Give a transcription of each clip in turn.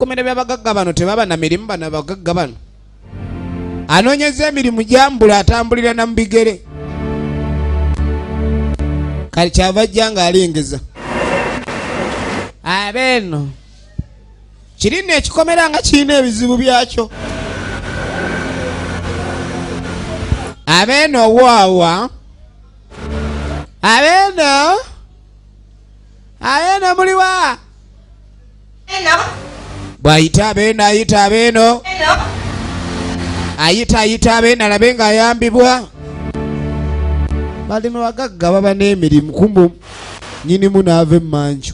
Komera by'abagagga bano tebaba na mirimu. Bano abagagga bano anoonyeza emirimu gyambula, atambulira na mu bigere. Kali kyava ajja ng'alengeza abeeno kirina ekikomera nga kirina ebizibu byakyo. Abeeno waawa, abeeno, abeeno muliwa? Bw'ayita abeeno, ayita abeeno, ayita, ayita abeeno alabe ng'ayambibwa. Balimi bagagga baba n'emirimu, kumbu nyinimu n'ava emmanju.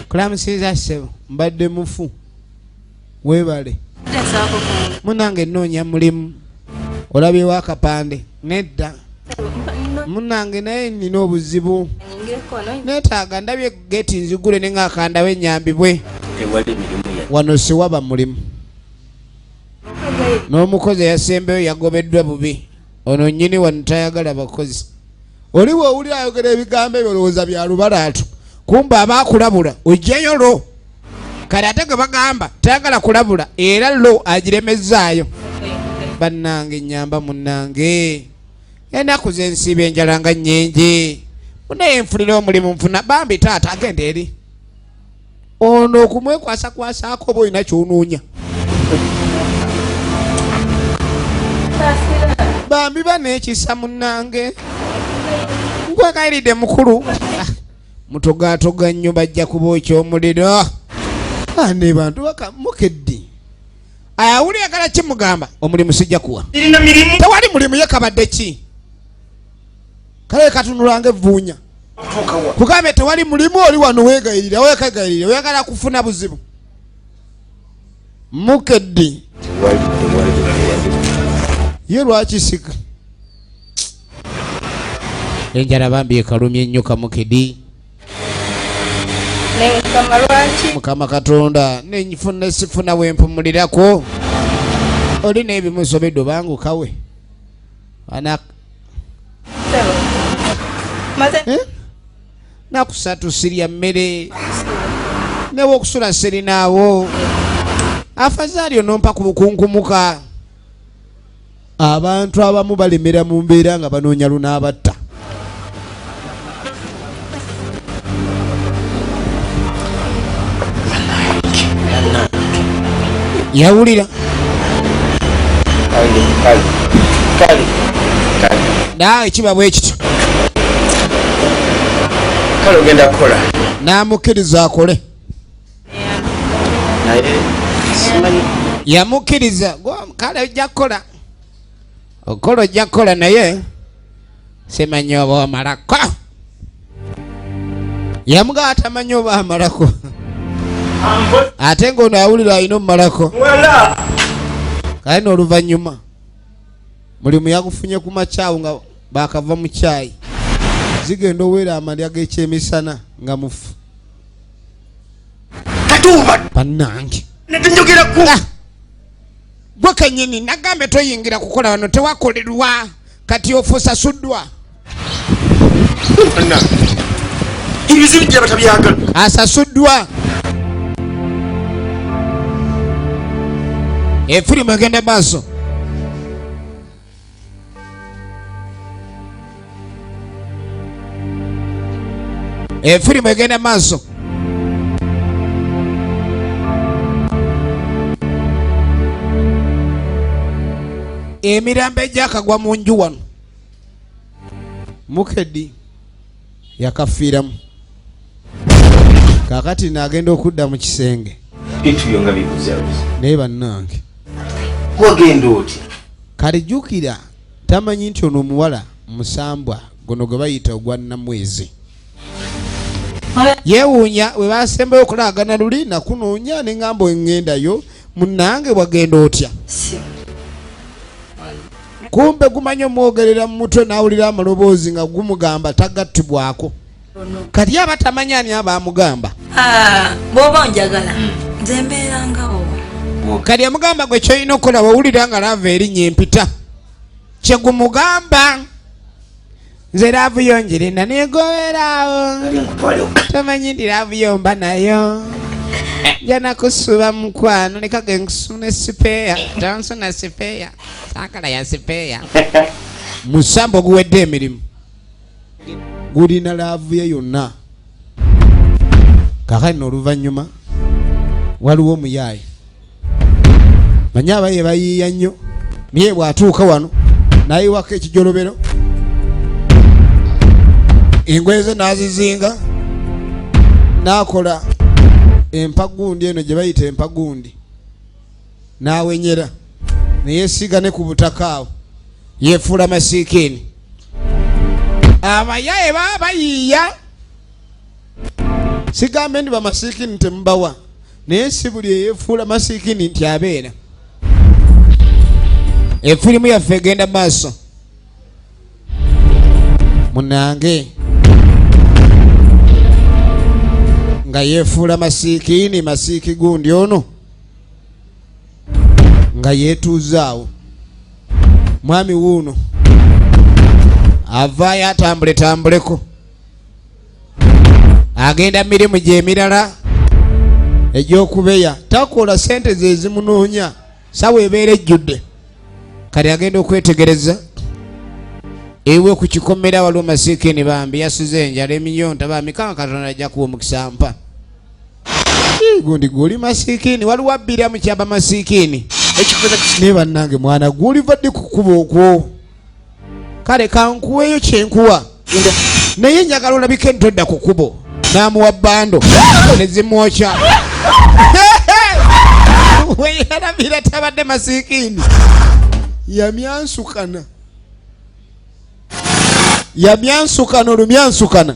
Kulamusiza ssebo, mbadde mufu, weebale. Munange nnoonya mulimu, olabyewo akapande? Nedda munange, naye nina obuzibu, neetaaga. Ndabye geeti nzigule ne ngaakandawo enyambibwe. Wano siwaba mulimu, n'omukozi eyasembeyo yagobeddwa bubi. Ono nnyini wano tayagala bakozi. Oli bw'owulira ayogera ebigambo ebyo olowooza bya lubalaatu, kumbe aba akulabula ojjayo lo. Kale ate gwe bagamba tayagala kulabula, era lo agiremezaayo. Bannange nyamba munnange, enaku zensiiba enjala nga nnyingi, munaye nfunira omulimu nfuna bambi. Taata agenda eri ono okumwekwasakwasako oba olina kyonoonya. Bambi baneekisa munnange, nkwekayiridde mukulu. Ah, mutogatoga nnyo, bajja kubookya omuliro. Ane bantu mukeddi awuli agala kimugamba omulimu sijja kuwa, tewali mulimu. Ye kabadde ki? Kale katunulanga evvuunya kugambe tewali mulimu. Oli wano wegayirira, wekegayirira, oyagala kufuna buzibu. Mukeddi ye lwaki sika enjala bambi ekalumye nnyo kamukedi. Mukama Katonda, nenfuna sifuna wempumulirako. Oli n'ebimusobedde obangukawe ana. Eh? Nakusatu sirya mmere, newokusula sirinaawo, afazaali onompa ku bukunkumuka. Abantu abamu balemera mu mbeera nga banoonya lunaabatta. Yawulira naawe kiba bwe kityo. Kale ogenda kukola. N'amukkiriza akole. Naye simanyi. Yamukkiriza, kale ojja kukola, okola, ojja kukola, naye simanyi oba omalako. Yamugaba tamanyi oba amalako, ate ng'ono awulira alina omumalako. Kale n'oluvannyuma mulimu yagufunye ku makyawo nga bakava mu kyayi, zigenda owera amalya g'ekyemisana nga mufu. Katumba. Bannange. Netinjogeraku. Ah! Gwe kenyini nagambe toyingira kukola wano, tewakolerwa, kati ofusasuddwa. Ebizibu gyaba tabyagala. Asasuddwa. Efirimu egenda maaso. Efirimu egenda maaso. Emirambo egyakagwa mu nju wano, mukedi yakafiiramu. Kakati naagenda okudda mu kisenge. Bintu byo nga bikuzabuza. Naye bannange. Wagenda otya? Kale jjukira tamanyi nti ono omuwala musambwa guno gwe bayita ogwa namwezi. Yeewuunya we basembayo okulagana luli nakunoonya ne ŋŋamba eŋŋendayo munnange, wagenda otya? Kumbe gumanyi omwogerera mu mutwe, n'awulira amaloboozi nga gumugamba tagattibwako. Kati aba tamanyi ani aba amugamba. Ah, bw'oba onjagala nze mbeerangawo. Kati amugamba gwe kyolina okukola wawulira nga love erinnya empita kyegumugamba, nze love yo njirina negoberaawo, tomanyi nti love yo mba nayo. Njana kusuba mukwano leka genkusune sipeya tansuna sipeya saakala ya sipeya. Musambo guwedde emirimu gulina laavu ye yonna. Kakati oluvannyuma waliwo omuyaaye manye abaye bayiiya nnyo naye bw'atuuka wano n'ayiwako ekijolobero engoye ze n'azizinga n'akola empagundi eno gye bayita empagundi n'awenyera neyesiga ne ku butaka awo yefuula masiikiini. Abayaye baba bayiiya sigambe nti bamasiikini temubawa naye si buli eyefuula masiikini nti abeera. Efirimu yaffe egenda maaso munange nga yefuula masiikini masiiki gundi ono nga yeetuuzaawo mwami wuuno avaayo atambule tambuleko agenda mirimu gye emirala egy'okubeya takola sente ze zimunoonya sawa ebeera ejjudde kati agenda okwetegereza ewe ku kikomera waliwo masiikini bambi yasuze enjala eminyonta bambi kanga Katonda ajja kuwa omukisa mpa gundi guli masiikini waliwo abbira mu kyaba masiikini naye bannange mwana guliva ddi kukuba okwo kale kankuweeyo kyenkuwa naye njagala olabike ntodda ku kubo n'amuwa bando ne zimwokya weyalabira tabadde masiikini yamyansukana yamyansukana olumyansukana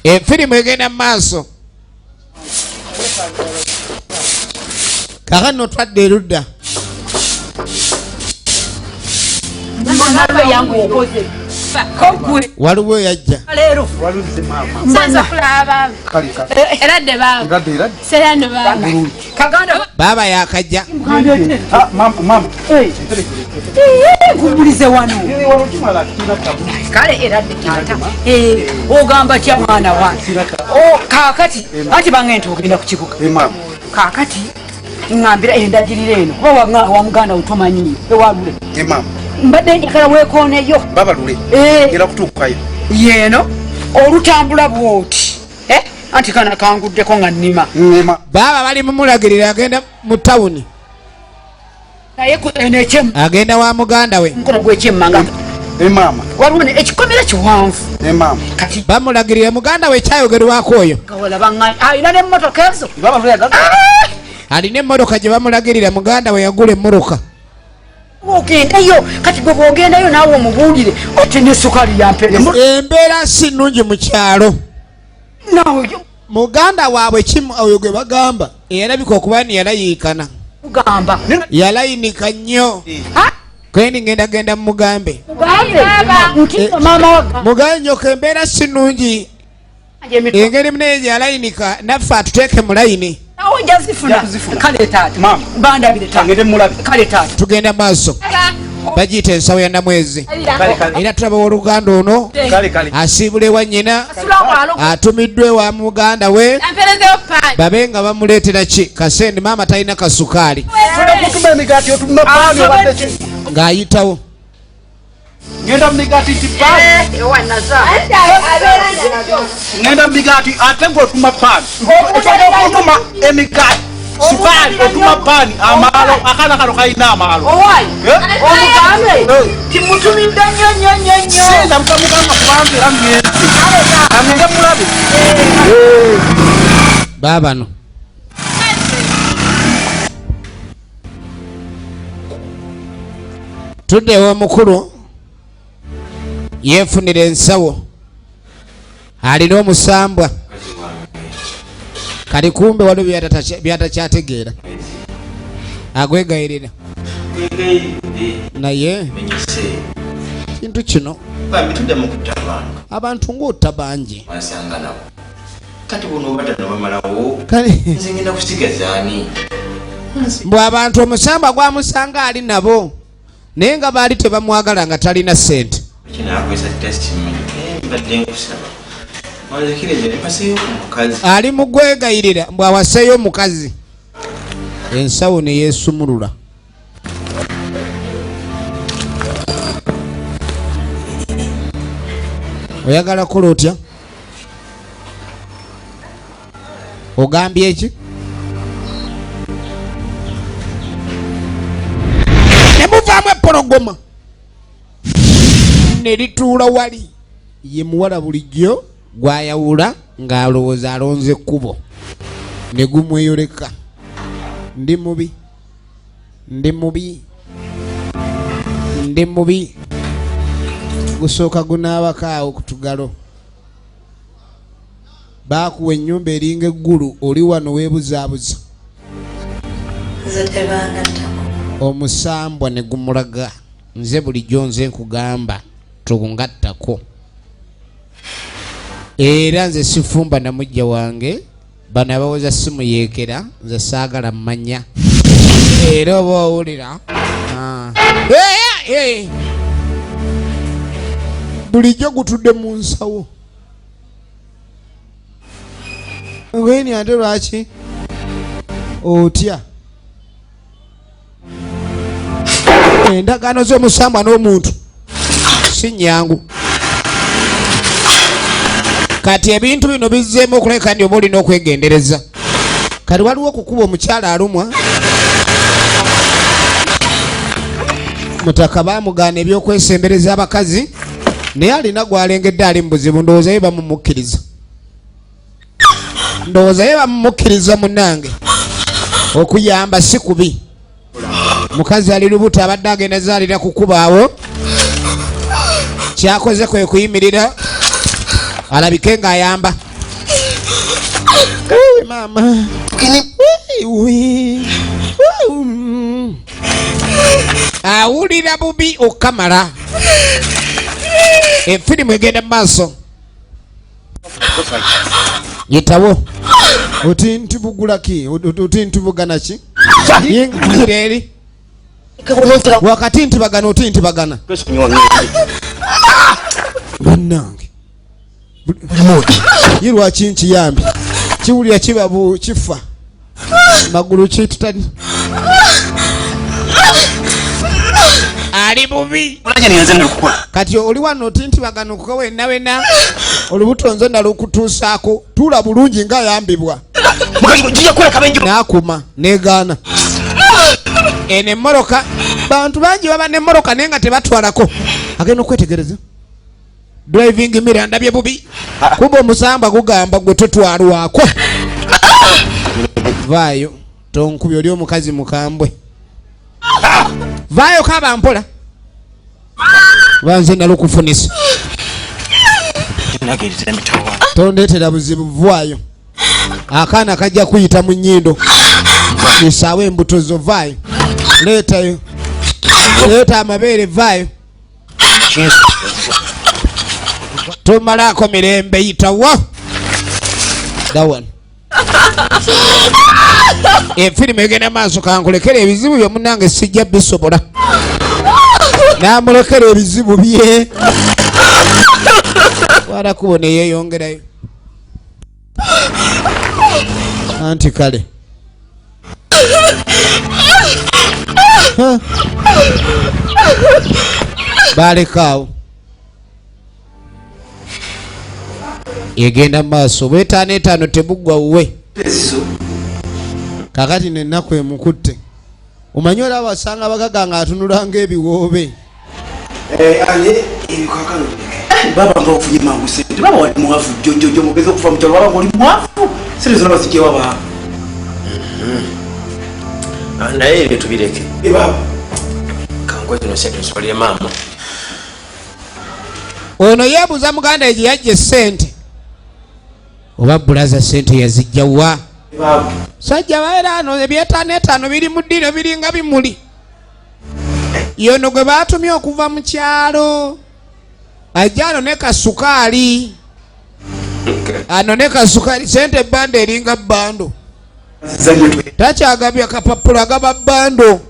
efirimu egenda mu maaso kakano twadde erudda waliwo eyajja baaba yakajja nkubulize wano kale eradde taata ogamba kya mwana wange kakati anti bange nti ogenda ku kibuga kakati ngambira endagiriro eno kuba wa muganda wo tomanyiyo ewalule mbadde njagala weekooneyo babalule era kutuukayo yeeno olutambula bwoti anti kana kanguddeko nga nnima baaba bali mumulagirira agenda mu tawuni agenda wa muganda we mukono gw'ekyemmanga waliwo ekikomera kiwanvu bamulagirira muganda we kyayogerwako oyo alina n'emmotoka ezo alina emmotoka gye bamulagirira muganda we yagula emmotoka ogendayo kati gwe bw'ogendayo naawe omubuulire oti n'essukaali yampereza embeera si nnungi mu kyalo muganda waabwe kimu oyo gwe bagamba eyalabika okuba ni yalayiikana yalayinika nnyo kwendi ngenda genda mugambe mugambe nnyoko embeera si nnungi engeri munaye gye yalayinika naffe atuteeke mu layini tugenda maaso bagiyita ensawo ya Namwezi era tulaba oluganda ono asiibula ewa nnyina atumiddwa ewa muganda we babe nga bamuleetera ki kasendi maama talina kasukaali ng'ayitawo ngenda migati tibali ngenda migati ate ng'otuma paani otuma emigati sukali otuma paani amalo akaana kano kalina amalo omugambe timutumidde nnyo nnyo nnyo nnyo sinza mutamugamba kubanga era ngenze angende mulabe baabano tudde ew'omukulu yeefunira ensawo alina omusambwa kali kumbe waliwo byatakyategeera agwegayirira naye kintu kino abantu ng'otta bangi mbu abantu omusambwa gwamusanga ali nabo naye nga baali tebamwagala nga talina ssente. Ali mu gwegayirira mbw awaseeyo omukazi. Ensawo ne yeesumulula. Oyagala kukola otya? Ogambye eki? Ne muvaamu empologoma ne lituula wali. Ye muwala bulijjo gwayawula ng'alowooza alonze ekkubo ne gumweyoleka. Ndi mubi, ndi mubi, ndi mubi. Gusooka gunaabako awo ku tugalo. Baakuwa ennyumba eringa eggulu, oli wano weebuzaabuza. Nze tebangattako. Omusambwa ne gumulaga, nze bulijjo nze nkugamba tungattako. Era nze sifumba na mujja wange, bano abawoza simuyeekera, nze saagala mmanya. Era oba owulira. Bulijjo gutudde mu nsawo. Ngweni ate lwaki otya? Endagaano z'omusambwa n'omuntu si nnyangu. Kati ebintu bino bizzeemu okuleka nti oba olina okwegendereza. Kati waliwo okukuba omukyala alumwa. Mutaka baamugaana eby'okwesembereza abakazi, naye alina gw'alengedde ali mu buzibu, ndowooza ye bamumukkiriza. Ndowooza ye bamumukkiriza munnange. Okuyamba si kubi. Mukazi ali lubuto abadde agenda zaalira kukubaawo. Kyakoze kwe kuyimirira alabike ng'ayamba. Maama. Awulira bubi okamala. Efirimu egenda mu maaso. Yitawo. Otintibugula ki? Otintibugana ki? Yingira eri. Wakati ntibagana otintibagana. Bannange. Ye lwaki nkiyambye? Kiwulira kiba bu kifa. Magulu kitutani. Ali bubi. Kati oli wano otintibagana okuka wenna wenna. Olubuto nze nalukutuusaako. Tuula bulungi ng'ayambibwa. N'akuma negaana. Eno emmoroka bantu bangi baba n'emmoroka naye nga tebatwalako. Agenda okwetegereza. Driving mirror ndabye bubi. Kumbe omusamba gugamba gwe totwalwako. Vaayo tonkubye oli omukazi mukambwe. Vaayo kaba mpola. Banze nalukufunisa. Tondeetera buzibu vaayo. Akaana kajja kuyita mu nnyindo. Isaawo embuto zo vaayo. Leetayo. Leeta amabeere vaayo. Tomalaako mirembe yitawo. That one. Efirimu egenda maaso kankulekera ebizibu byo munnange sijja bisobola. Namulekera ebizibu bye. Wala kubo ne yeeyongerayo. Anti kale. Balekaawo. Egenda maaso bwetaano etaano tebuggwa wuwe. Kakati nennaku emukutte. Omanyi olaba wasanga abagaga ng'atunula ng'ebiwoobe. Baba nga ofunye mangu sente. Baba wali mwavu jojojo mugezi okuva mu kyalo baba ng'oli mwavu. Sente zonna bazigyewa baba. Naye ebyo tubireke. Baba. Kankwe zino sente nzisolere maama. Ono yeebuuza muganda we gye yajja essente. Oba bulaza ssente yazijja wa? Sajja baera ano ebyetaano etaano biri mu ddiro biringa bimuli. Yono gwe baatumye okuva mu kyalo. Ajja ano ne kasukaali. Ano ne kasukaali ssente bbando eringa bbando. Takyagabya kapapula agaba bbando.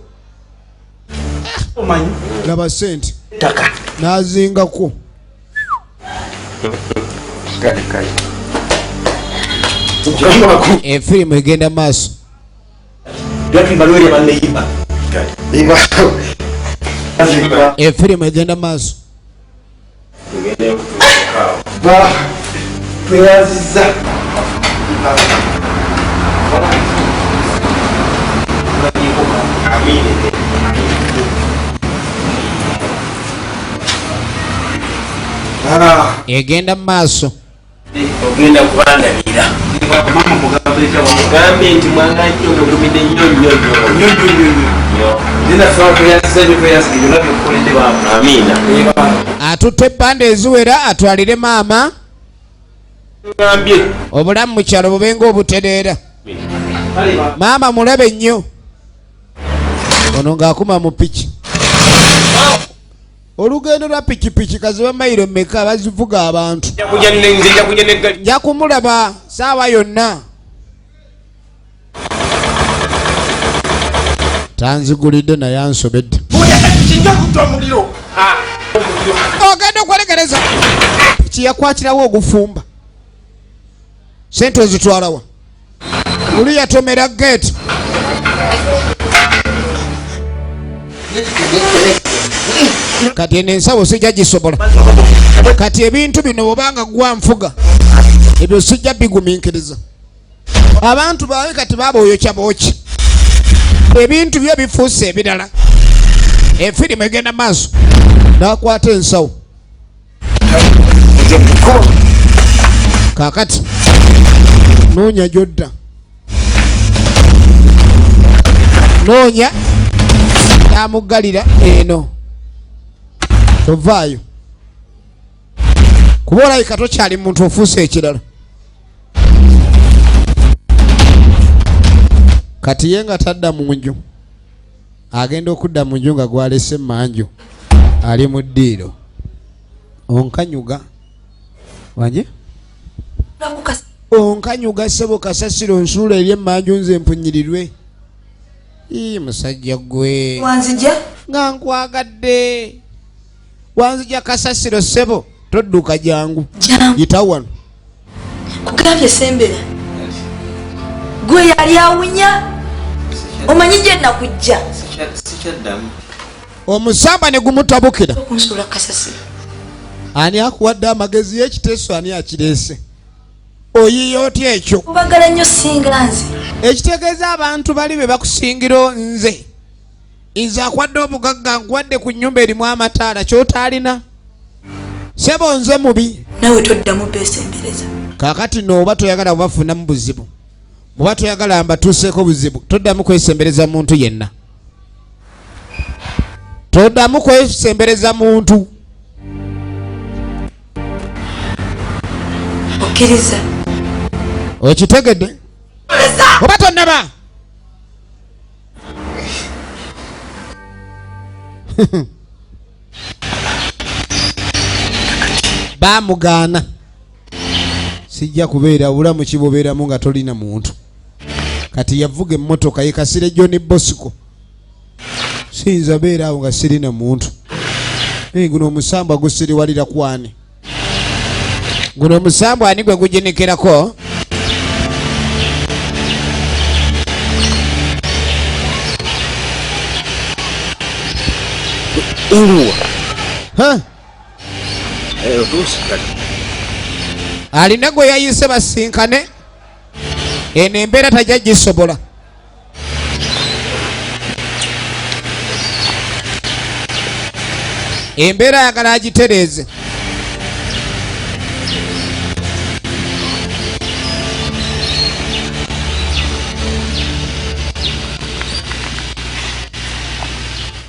Laba ssente. N'azingako. Kale, kale. Efirimu egenda maaso. Efirimu egenda maaso. Egenda maaso. Ogenda kubandabira mugambe nti mwanga nnyo mugumidde nnyo nnyo nnyo. Amiina. Atutte ebbanda eziwera atwalire maama. Obulamu mu kyalo bubenga obutereera. Maama mulabe nnyo. Ono ng'akuma mu piki. Olugendo lwa pikipiki kaziba mayiro mmeka bazivuga abantu. Nja kumulaba saawa yonna. Tanzigulidde naye ansobedde. Ogenda okwerekereza. Piki yakwatirawo ogufumba. Sente ozitwalawa? Luli yatomera gate. Kati eno ensawo sijja gisobola. Kati ebintu bino bw'obanga gwa nfuga ebyo sijja bigumiikiriza. Abantu baawe kati baboyokya booki. Ebintu byo bifuuse ebirala. Efirimu egenda maaso. N'akwata ensawo. Kaakati noonya gy'odda. Noonya tamuggalira eno. Tovaayo. Kuba olabika tokyali muntu ofuuse ekirala. Kati ye nga tadda mu nju. Agenda okudda mu nju nga gwalese emmanju. Ali mu ddiiro. Onkanyuga. Wanje? Onkanyuga ssebo kasasiro nsuula eri emmanju nze mpunyirirwe. Ii musajja ggwe. Wanzija? Nga nkwagadde. Wanzija kasasiro ssebo. Todduka jangu. Jangu. Yita wano. Kugambye sembera. Gwe yali awunya. Omanyi gye nakujja. Sikyaddamu. Omusamba ne gumutabukira. Okunsuula kasasiro. Ani akuwadde amagezi y'ekiteeso ani akireese? Oyiye otya ekyo? Mbagala nnyo singa nze. Ekitegeeza abantu bali be bakusingira nze. Nze akwadde obugagga nkuwadde ku nnyumba erimu amataala ky'otaalina. Ssebo nze mubi. Naawe toddamu beesembereza. Kaakati nno oba toyagala kubafunamu buzibu. Oba toyagala mbatuuseeko buzibu, toddamu kwesembereza muntu yenna. Toddamu kwesembereza muntu. Okkiriza? Okitegedde? Oba tonnaba? Baamugaana. Sijja kubeera bulamu kibubeeramu nga tolina muntu. Kati yavuga emmotoka ye Kasire John Bosco. Siyinza beera awo nga sirina muntu. Naye guno omusambwa gusiriwalira kwani? Guno omusambwa ani gwe guginikirako? Ha? Alina gwe yayise basinkane. Eno embeera tajja gisobola. Embeera ayagala agitereeze.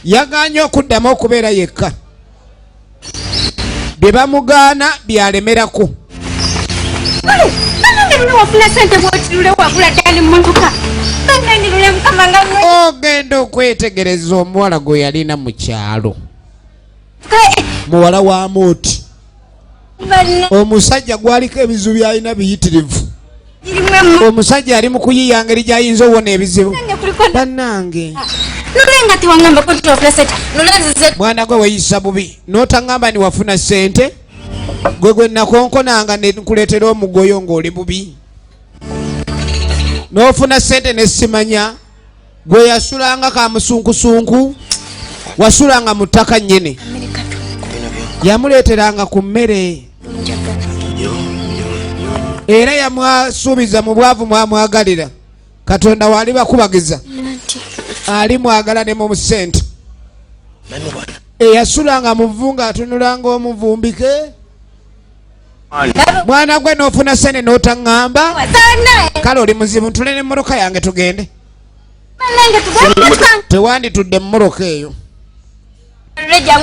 Yagaanye okuddamu okubeera yekka. Bye bamugaana byalemerako. Ogenda okwetegereza omuwala gwe yalina mu kyalo. Muwala wa Mooti. Omusajja gwaliko ebizibu by'alina biyitirivu. Omusajja ali mu kuyiiya ngeri gy'ayinza owona ebizibu. Bannange. Mwana gwe weeyisa bubi n'otaŋŋamba ni wafuna ssente. Gwe gwe nakonkonanga ne nkuleetera omugoyo ng'oli bubi. N'ofuna sente nesimanya gwe yasulanga kamusunkusunku, wasulanga mu ttaka nnyini, yamuleeteranga ku mmere era yamwasuubiza mu bwavu mwamwagalira. Katonda waali bakubagiza ali mwagala ne mu ssente. Eyasulanga muvu ng'atunulanga omuvumbike. Mwana gwe n'ofuna sente n'otaŋŋamba, kale oli muzibu. Ntule n'emmotoka yange tugende. Tewanditudde mmotoka eyo,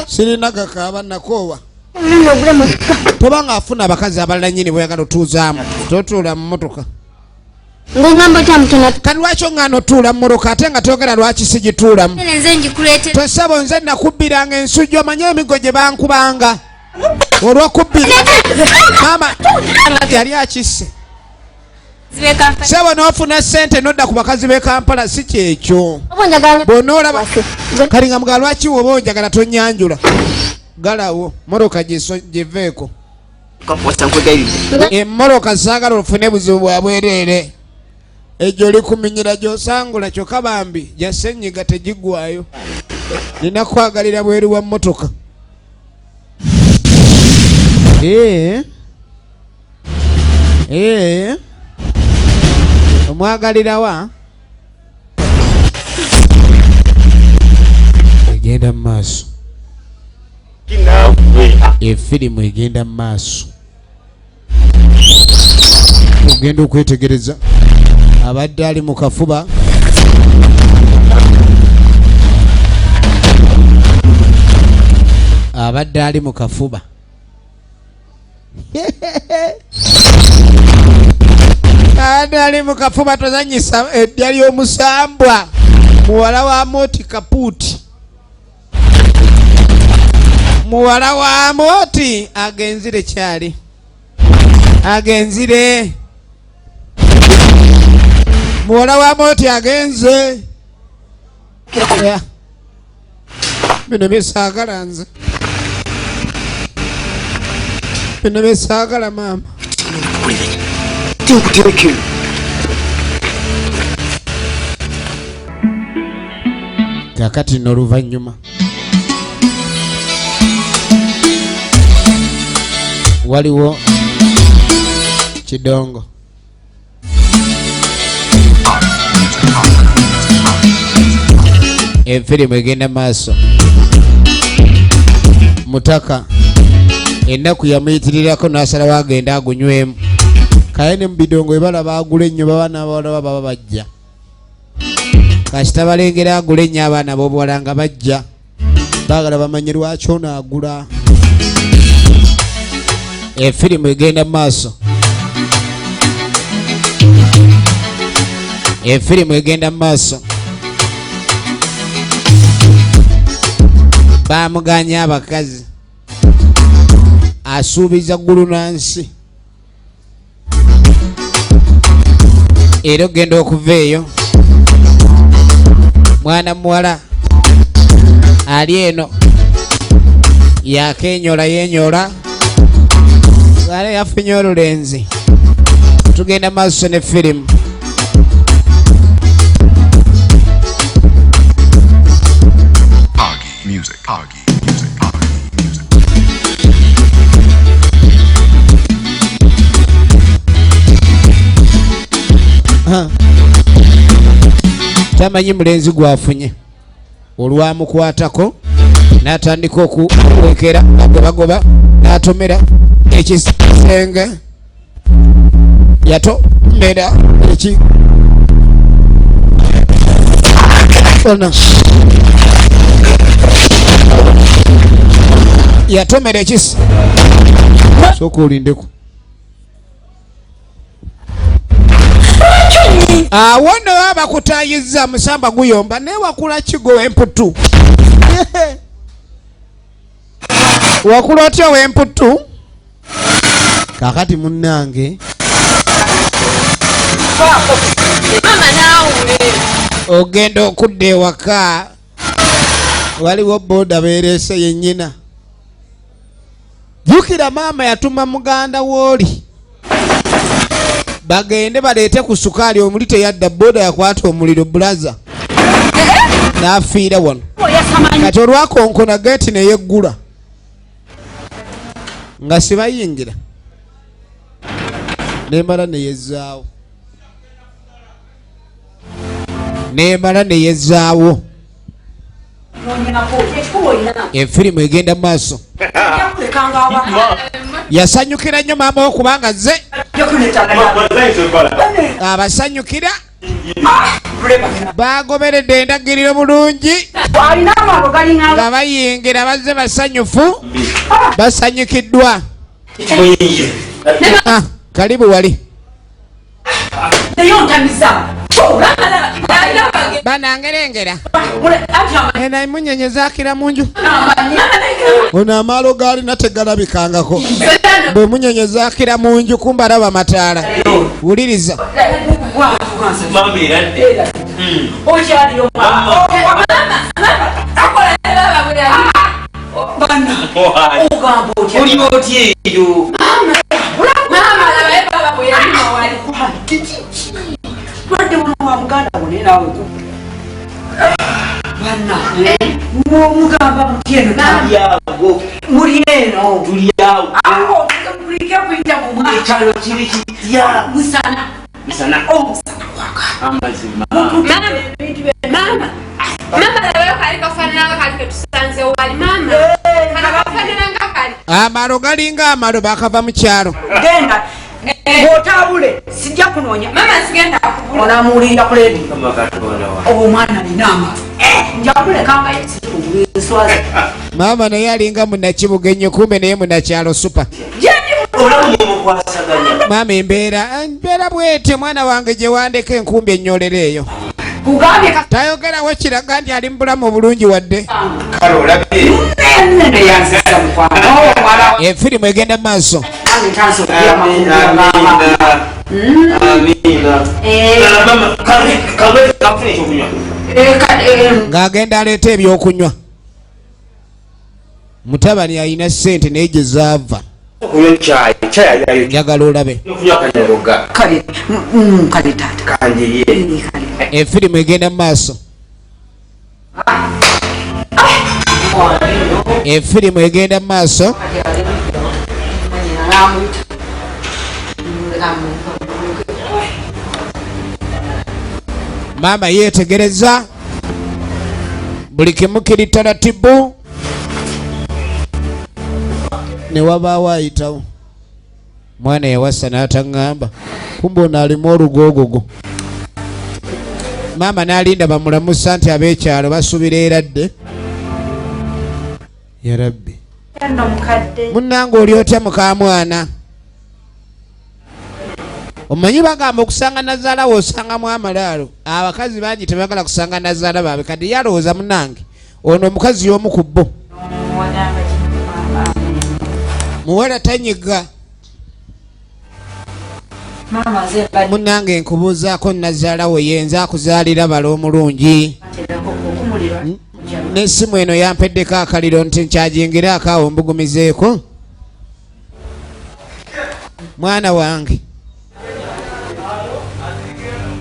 sirina gakaaba nakoowa. Tobanga afuna abakazi abalala nnyini bweyagala otuuzaamu, totuula mu mmotoka. Kati lwaki oŋŋaana otuula mu mmotoka ate nga toyogera lwaki sigituulamu? Tosabo nze nakubbiranga ensujju, omanye emiggo gye bankubanga olw'okubbira. Maama yali akisse. Sebo n'ofuna ssente nodda ku bakazi b'e Kampala, si kyekyo bw'onoolaba kali nga mugaa. Lwaki woba onjagala tonyanjula? Galawo mmotoka giveeko emmotoka, saagala ofune buzibu bwa bwereere. Egyo oli kuminyira gy'osangula kyokka bambi gya ssenyiga tegiggwayo. Nina kwagalira bweru wa mmotoka. Ee ee, omwagalirawa egenda mu maaso, efirimu egenda mu maaso. Ogenda okwetegereza abadde ali mu kafuba, abadde ali mu kafuba, abadde ali mu kafuba. Tozanyisa eddya ly'omusambwa. Muwala wa Moti Kapuuti, muwala wa Moti agenzire kyali agenzire. Muwala wa Moti agenze. Yeah. Bino byesaagala nze, bino byesaagala maama. Tinkutereke. Kakati n'oluvannyuma waliwo kidongo. Enfirimu egenda maaso. Mutaka ennaku yamuyitirirako n'asalawo agenda agunywemu kaye ne mu bidongo. Bwe balaba agula ennyo, baba n'abawala baba bajja. Kasita balengera agula ennyo, abaana b'obuwala nga bajja baagala bamanye lwaki ono agula. Efirimu egenda mu maaso, efirimu egenda mu maaso. Bamuganya abakazi, asuubiza ggulu nansi era ogenda okuva eyo. Mwana muwala ali eno yakenyola yenyola ale yafunye olulenzi. Tugenda maaso ne firimu. Oggy Music. Oggy Music. Oggy Music. Ha. Tamanyi mulenzi gwafunye olwamukwatako n'atandika okuwekera agobagoba n'atomera ekisenge, yatomera eki ono yatomera ekisi. Sooka olindeko awo nno baba bakutayiza musamba guyomba naye wakula kigo emputu, wakula otya ow'emputu? Kakati munnange Mama naawe. Ogenda okudda ewaka waliwo booda beereese yennyina. Jjukira maama yatuma muganda wooli. Bagende baleete ku sukaali. Omuli teyadda, boda yakwata omuliro, bulaza n'afiira wano. Kati olwakonkona geeti neyeggula nga sibayingira, nemala neyezaawo, nemala neyezaawo. Efirimu egenda mu maaso. Yasanyukira nnyo maama wo kubanga ze abasanyukira bagoberedde endagiriro bulungi nga bayingira, bazze basanyufu, basanyukiddwa. Ah, kalibu wali banangerengera ena emunyenye zakira munju. Ono amaalo gaalina tegalabikangako. Bwe munyenye zakira munju, kumba alaba mataala. Wuliriza, Muli eno musana. Amazima. Mama, mama, labayo kali kafaanana nga kali ketusanze wali, mama. Kano kafaanana nga kali. Amalo galinga amalo bakava mu kyalo. Genda otabule, sijja kunoonya. Mama, sigenda kubula. Onamuwulirira ku leediyo. Mukama Katonda wa Omwana alina amatu, nja kulekanga enswaza. Maama naye alinga munakibuga ennyo, kumbe naye munakyalo super. Olamu mukwasaganya. Maama, embeera bwetyo, mwana wange gye wandeka enkumbi ennyolero eyo. Kugambye. Tayogerawo kiraga nti ali mu bulamu obulungi wadde. Kale olabye. Nene yanzisa mukwano omwana. Efirimu egenda mu maaso. Wange ntandise okulya amakungula, maama. Amina, amina. Mama, kamwe kafune ekyokunywa. Ng'agenda aleeta ebyokunywa. Mutabani alina ssente naye gye zaava. Kunywa kyayi, kyayi ayo. Njagala olabe. Okunywa kanyaboga. Kale, kale taata. Kanjeye. Kale. Efirimu egenda mu maaso, efirimu egenda mu maaso. Namuyita. Maama yeetegereza buli kimu kiri taratibu, ne wabaawo ayitawo. Mwana yawasa n'ataŋŋamba, kumbe ono alimu olugoogogo. Maama n'alinda bamulamusa nti ab'ekyalo basubira eradde. Yarabbi! Nno mukadde. Munnange, oli otya mukamwana? Omanyi bagamba okusanga nazaala we osangamu amalaalo. Abakazi bangi tebagala kusanga nazaala baabwe. Kati yalowooza, munnange, ono omukazi y'omu ku bo. Wagamba ki? Muwala tanyiga. Maama, nze mbadde Munnange, nkubuuzaako nazaala we yenza akuzaalira bala omulungi? nterako okumulira. N'essimu eno yampeddeko akaliro nti nkyajingira akaawo mbugumizeeko mwana wange.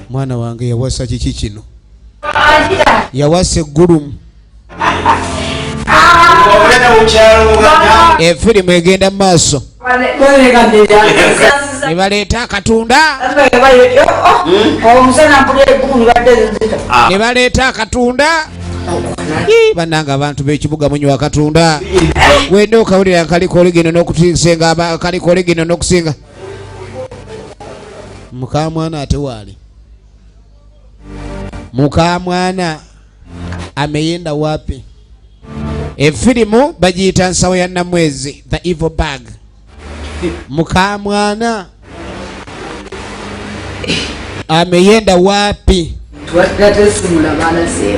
Mwana wange yawasa kiki kino? Yawasa eggulumu. Ogenda mu kyalo. Efirimu egenda mu maaso. Ne baleeta akatunda. Omusana mpulira eggulu badde nzita. Ne baleeta akatunda. Ii, bannange, abantu b'ekibuga munywa akatunda. Wenda okawulira kaliko oligino n'okusinga, kaliko oligino n'okusinga. Mukamwana ate waali mukamwana ameyenda wapi? Efirimu bagiyita Nsawo ya Namwezi, The Evil Bag. Mukamwana ameyenda wapi? Twadde simulaba alaseewo.